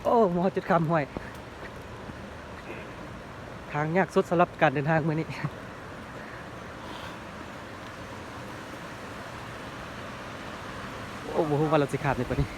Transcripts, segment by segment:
ໂອ້ ມາຮອດຈຸດຂ້າມຫ້ວຍ ທາງຍາກສຸດສຳລັບການເດີນທາງມື້ນີ້. ໂອ້ ບໍ່ຮູ້ວ່າລາວຊິຂ້າມໄດ້ປານນີ້.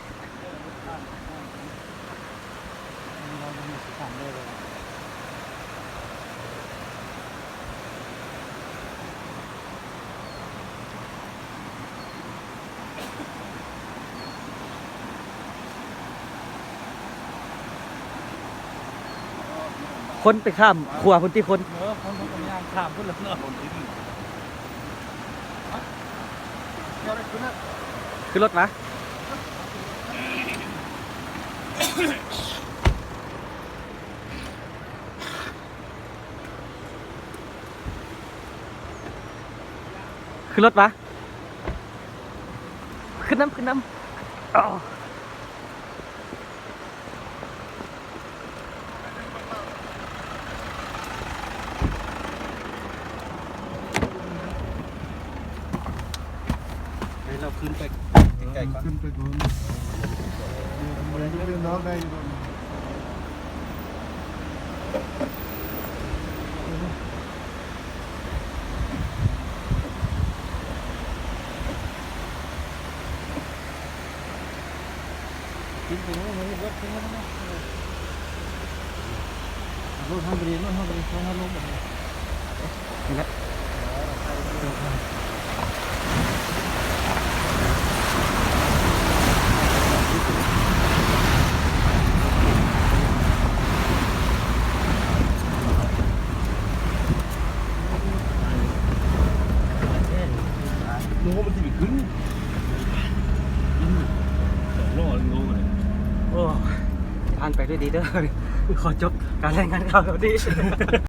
ຄົນໄປຂ້າມຂົວພຸ້ນຕິຄົນ. ເອີ ຄົນ ຄົນກໍຍ່າງຂ້າມພຸ້ນແຫຼະເນາະ. ຂຶ້ນລົດມາ. ຂຶ້ນລົດມາ. ຂຶ້ນນຳ ຂຶ້ນນຳ. ໃຫ້ລາວຂຶ້ນໄປໃກ້ໆກ່ອນ ຂຶ້ນໄປກ່ອນ. ໂລມັນຊິໄປຂຶ້ນ ອືມ ສອງໂລ ໂລ ໂອ້ ຜ່ານໄປດ້ວຍດີເດີ. ຂໍຈົບການລາຍງານຂ່າວເທົ່ານີ້.